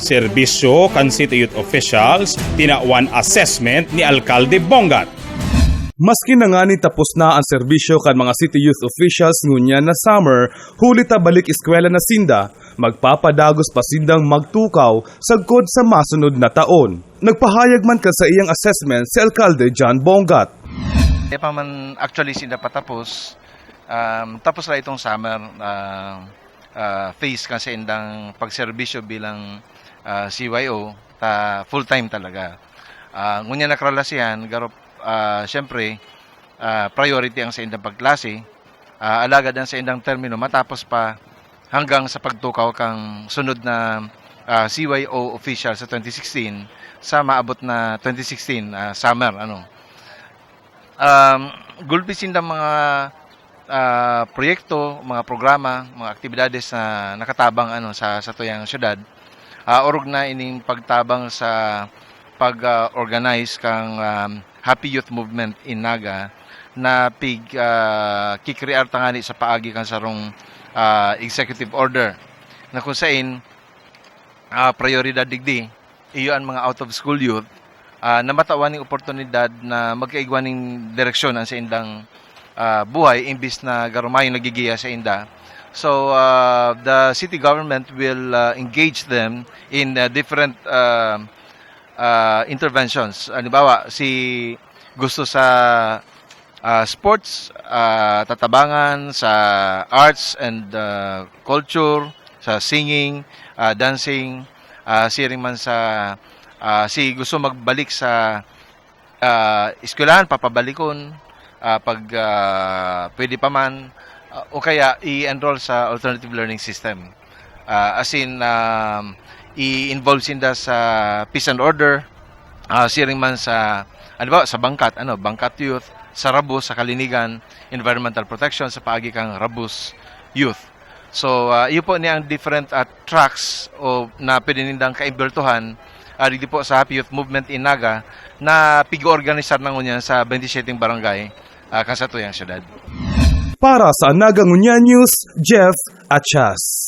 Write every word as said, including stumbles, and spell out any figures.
Serbisyo kan City Youth Officials, tinawan assessment ni Alkalde Bongat. Maski na ngani tapos na ang serbisyo kan mga City Youth Officials ngunyan na summer, huli ta balik eskwela na sinda, magpapadagos pa sindang magtukaw sagkod sa masunod na taon. Nagpahayag man kan saiyang assessment si Alkalde John Bongat. Kaya pa man actually sinda patapos, um, tapos na itong summer, ah, ah, phase kan saindang pagserbisyo bilang, ah, C Y O, ta full-time talaga. Ah, ngunyan nakralasihan, garo, ah, siyempre, ah, priority ang saindang pagklase, ah, alagad ang saindang termino matapos pa hanggang sa pagtukaw kang sunod na, ah, C Y O official sa twenty sixteen sa maabot na twenty sixteen, ah, summer, ano. Um, gulpi sindang mga, ah, proyekto, mga programa, mga aktibidades na nakatabang, ano, sa satuyang syudad. Ah, orog na ining pagtabang sa pag, ah, organize kang, um, Happy Youth Movement in Naga na pig, ah, kikrear tangani sa paagi kan sarong, ah, executive order na kung sain, ah, prayoridad digdi iyo an mga out of school youth, ah, na matawan ning oportunidad na magkaigwa ning direksyon an saindang, ah, buhay imbis na garo mayong nagigiya sainda. So, ah, the city government will, ah, engage them in, ah, different, ah, ah, interventions. Halimbawa, si gusto sa, ah, sports, ah, tatabangan sa arts and, ah, culture, sa singing, ah, dancing, ah, siring man sa, ah, si gusto magbalik sa, ah, eskwelahan, papabalikon, ah, pag, ah, pwede pa man, ah, o kaya i-enroll sa alternative learning system. Ah, as in, um, i-involve sinda sa peace and order, ah, siring man sa, ano ba, sa Bangkat, ano, Bangkat Youth, sa Rabus, sa Kalinigan, environmental protection, sa paagi kang Rabus Youth. So, ah, iyo po ni ang different, ah, tracks o na pwede nindang kaimbertuhan, ah, digdi po sa Happy Youth Movement in Naga na pig-oorganisar na ngunyan sa twenty-seven barangay, ah, kan satuyang syudad. Para sa Naga Ngunyan News, Jeff Achas.